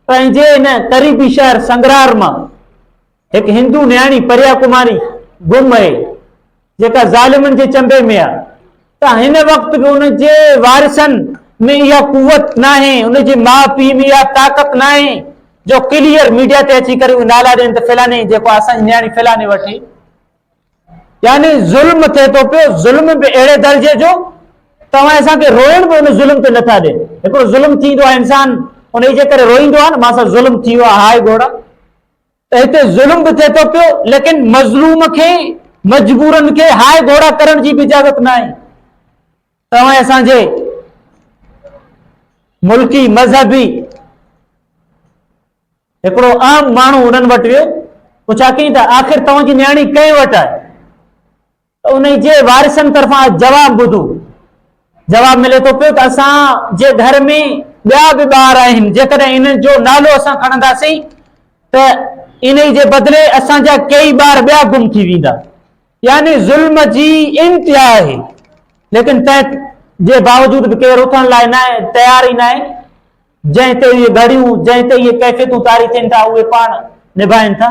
پنهنجي ان قريبي شهر سنگرار مان هڪ هندو نياڻي پريا ڪماري گم اهي، جيڪا ظالمن جي چنبي ۾ آهي ته هن وقت به ان جي وارثن ۾ اها قوت ناهي، ان جي ماء پيء ۾ اها طاقت ناهي جو ڪليئر ميڊيا تي اچي ڪري اهي نالا ڏين ته فلاني جيڪو اسان جي نياڻي فلاني وٽ هئي. يعني ظلم ٿئي ٿو پيو، ظلم به اهڙي درجي جو توهان اسان کي روئڻ به ان ظلم تي نٿا ڏين. هڪڙو ظلم ٿيندو آهي انسان انهي جي ڪري روئيندو آهي نه مان سان ظلم ٿي ويو آهي هاء گهوڙا، ته هتي ظلم به ٿئي ٿو پيو ليڪن مظلوم کي مجبورن کي هاء گهوڙا ڪرڻ جي به اجازت ناهي. توهان اسان جي ملڪي مذهبي هڪڙو عام ماڻهو انهن وٽ ويو، پڇا ڪيائين ته آخر توهان جي نياڻي ڪنهن وٽ آهي؟ ته انهي جي وارثن طرفان جواب ٻڌو. جواب ملي ٿو پيو ته اسان جي گهر ۾ ٻيا به ٻار آهن، جيڪڏهن انهن جو نالو اسان کڻنداسين ته انهي جي بدلي اسان جا ڪيئي ٻار ٻيا گم ٿي ويندا. يعني ظلم جي انتها آهي، ليڪن تنهن جي باوجود به ڪير اٿڻ لاء ناهي تيار ئي ناهي. جنهن تي اهي گهڙيون، جنهن تي اهي ڪيفيتون طاري ٿين ٿا، اهي پاڻ نڀائين ٿا.